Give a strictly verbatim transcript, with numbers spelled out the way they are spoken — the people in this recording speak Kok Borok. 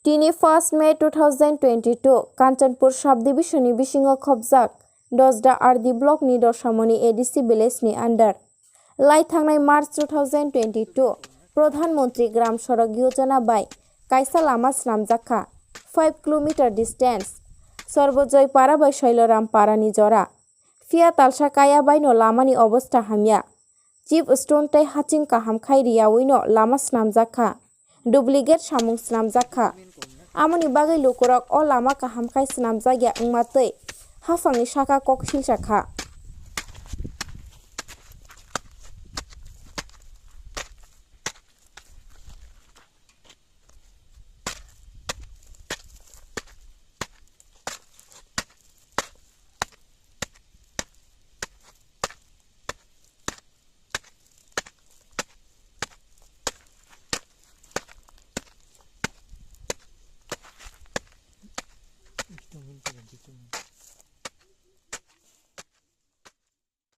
Tini first May two thousand twenty-two, Kanchanpur subdivision ni bisingo khobjak Dosda R D block ni Dorsamoni A D C village ni under. Lai thangnai March two thousand twenty-two, Pradhan Mantri Gram Sadak Yojana bai kaisa lama snamjak kha, five kilometer distance, Sarbojoy Para bai Sailoram Para ni jora. Phiya talsa kaya bai no lama ni obostha hamya. Chip stone tei haching kaham khai riyaui no lama snamjak kha. Duplicate samung snamjak kha. Amoni bagwi lukurok o lama kaham khai snamjak ya wngma twi haphangni saka kok silsa kha.